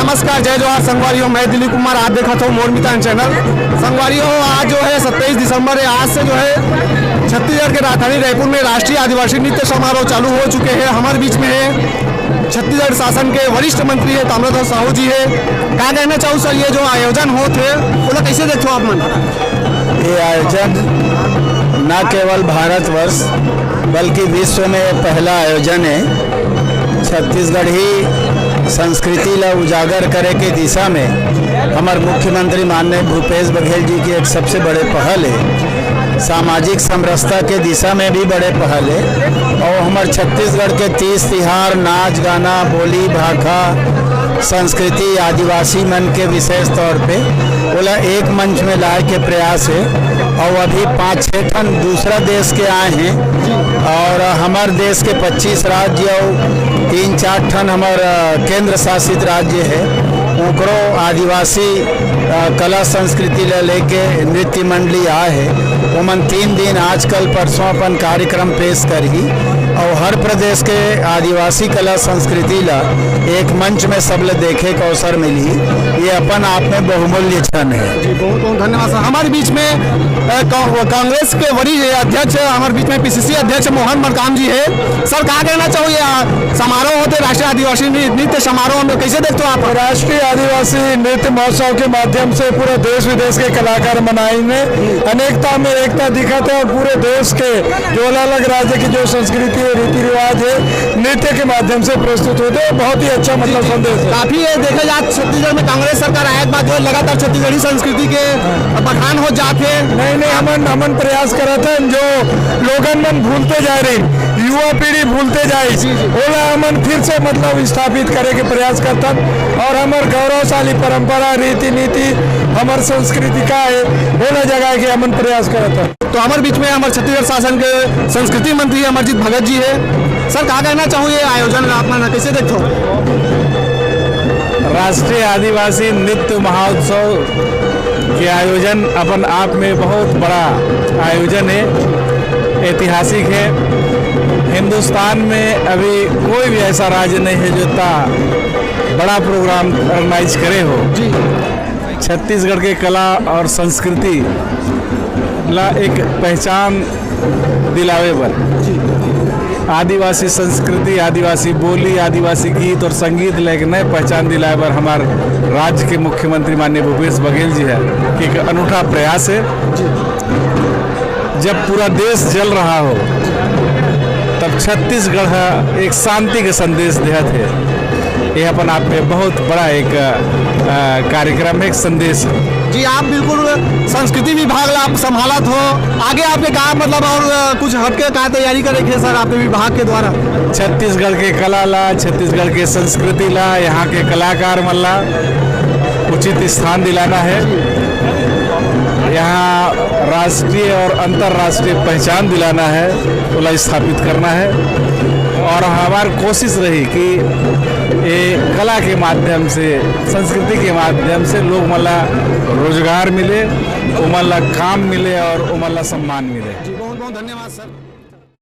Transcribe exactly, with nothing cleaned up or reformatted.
नमस्कार, जय जोहार संगवारी हो, मैं दिलीप कुमार, आप देखत हो मोर मितान चैनल। संगवारी हो, आज जो है सत्ताईस दिसंबर है, आज से जो है छत्तीसगढ़ के राजधानी रायपुर में राष्ट्रीय आदिवासी नृत्य समारोह चालू हो चुके हैं। हमारे बीच में है छत्तीसगढ़ शासन के वरिष्ठ मंत्री है ताम्रध्वज साहू जी है। का कहना चाहू सर, ये जो आयोजन होत है, ओला कैसे देखो आप मन? ये आयोजन न केवल भारतवर्ष बल्कि विश्व में ये पहला आयोजन है। छत्तीसगढ़ी संस्कृति ला उजागर करे के दिशा में हमर मुख्यमंत्री माननीय भूपेश बघेल जी के एक सबसे बड़े पहल है। सामाजिक समरसता के दिशा में भी बड़े पहल है। और हमर छत्तीसगढ़ के तीज तिहार, नाच गाना, बोली भाखा, संस्कृति, आदिवासी मन के विशेष तौर पे ओला एक मंच में लाए के प्रयास है। और अभी पाँच छः ठन दूसरा देश के आए हैं और हमर देश के पच्चीस राज्य और तीन चार ठन हमर, अ, केंद्र शासित राज्य है, ओकरो आदिवासी, अ, कला संस्कृति ले लेके नृत्य मंडली आए है। ओमन तीन दिन, आज कल परसों, अपन कार्यक्रम पेश करही और हर प्रदेश के आदिवासी कला संस्कृति ला एक मंच में सबले देखे के अवसर मिलही। ये अपन आप में बहुमूल्य क्षण है। जी, बहुत बहुत धन्यवाद सर। हमारे बीच में, अ, कां-, कांग्रेस के वरिष्ठ अध्यक्ष, हमारे बीच में पीसीसी अध्यक्ष मोहन मरकाम जी है। सर, का कहना चाहो, ये, अ, समारोह होते राष्ट्रीय आदिवासी नृ-, नृत्य समारोह में कैसे देखते हो आप? राष्ट्रीय आदिवासी नृत्य महोत्सव के माध्यम से पूरे देश विदेश के कलाकार मनाएंगे। अनेकता में एकता दिखाते हैं और पूरे देश के जो अलग-अलग राज्य की जो संस्कृति है, रीति रिवाज है, नृत्य के माध्यम से प्रस्तुत होते हैं। बहुत ही अच्छा, मतलब, संदेश है। काफी ये देखा जात छत्तीसगढ़ में कांग्रेस सरकार आए के बाद जो है लगातार छत्तीसगढ़ी संस्कृति के बखान हो जात है। नहीं, नहीं, हमन, हमन प्रयास करत हन, जो लोगन मन भूलते जा रही, युवा पीढ़ी भूलते जाए, जी, जी। ओला हमन फिर से, मतलब, स्थापित करे के प्रयास करत हन और हमर गौरवशाली परंपरा, रीति नीति, हमर संस्कृति का है, ओला जगाए के हमन प्रयास करत हन। तो हमारे बीच में हमारे छत्तीसगढ़ शासन के संस्कृति मंत्री अमरजीत भगत जी है। सर, का कहना चाहू ये आयोजन ला आप मन कैसे देखो? राष्ट्रीय आदिवासी नृत्य महोत्सव के आयोजन अपन आप में बहुत बड़ा आयोजन है, ऐतिहासिक है। हिंदुस्तान में अभी कोई भी ऐसा राज्य नहीं है जो इतना बड़ा प्रोग्राम ऑर्गेनाइज करे हो। जी। छत्तीसगढ़ के कला और संस्कृति ला एक पहचान दिलावे बर, आदिवासी संस्कृति, आदिवासी बोली, आदिवासी गीत और संगीत ला एक नए पहचान दिलावे बर हमार राज्य के मुख्यमंत्री माननीय भूपेश बघेल जी है कि एक अनूठा प्रयास है। जब पूरा देश जल रहा हो, तब छत्तीसगढ़ एक शांति के संदेश देहत है। ये अपन आप में बहुत बड़ा एक, अ, कार्यक्रम है, एक संदेश है। जी, आप बिल्कुल संस्कृति विभाग ला आप संभालत हो, आगे आपके का, मतलब, और, अ, कुछ हटके का तैयारी करे थे सर आपके विभाग के द्वारा? छत्तीसगढ़ के कला ला, छत्तीसगढ़ के संस्कृति ला, यहाँ के कलाकार मन ला उचित स्थान दिलाना है। यहाँ राष्ट्रीय और अंतर्राष्ट्रीय पहचान दिलाना है, ओला स्थापित करना है। और हमार कोशिश रही कि ये कला के माध्यम से, संस्कृति के माध्यम से लोग मन ला रोजगार मिले, ओमन ला काम मिले और ओमन ला सम्मान मिले। जी, बहुत बहुत धन्यवाद सर।